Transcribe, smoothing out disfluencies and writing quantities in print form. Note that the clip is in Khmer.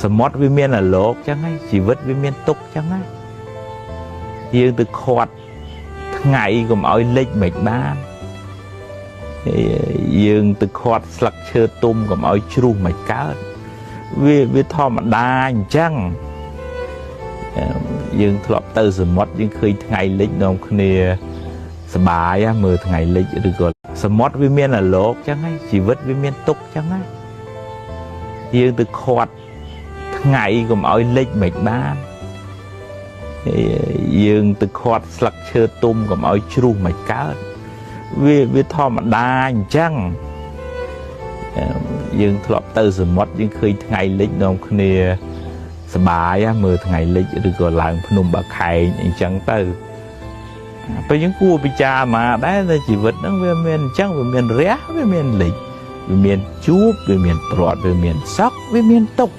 សមុទ្រវាមានអាលោកចឹងហើយជីវិតវាមានទុកចឹងហើយយើងទៅខាត់ថ្ងៃកុំឲ្យលិចមិនបានយើងទៅខាត់ស្លឹកឈើទុំកុំឲ្យជ្រុះមិនកើតវាធម្មតាអញ្ចឹងយើងធ្លាប់ទៅសមុទ្រយើងឃើញថ្ងៃលិចនាំគ្នាសបាយមើលថ្ងៃលិចឬក៏សមុទ្រវាមានអាលោកចឹងហើយជីវិតវាមានទុកចឹងហើយយើងទៅខាត់ថ្ងៃកុំឲ្យលិចមិនបានយើងទៅខាត់ស្លឹកឈើទុំកុំឲ្យជ្រុះមិនកើតវាធម្មតាអញ្ចឹងយើងធ្លាប់ទៅសមុទ្រយើងឃើញថ្ងៃលិចនាំគ្នាសបាយមើលថ្ងៃលិចឬក៏ឡើងភ្នំបាខែងអញ្ចឹងទៅពេលយើងគួរពិចារណាដែរតែជីវិតហ្នឹងវាមានអញ្ចឹងវាមានរះវាមានលិចវាមានជួបវាមានព្រាត់វាមានសក់វាមានទុក្ខ។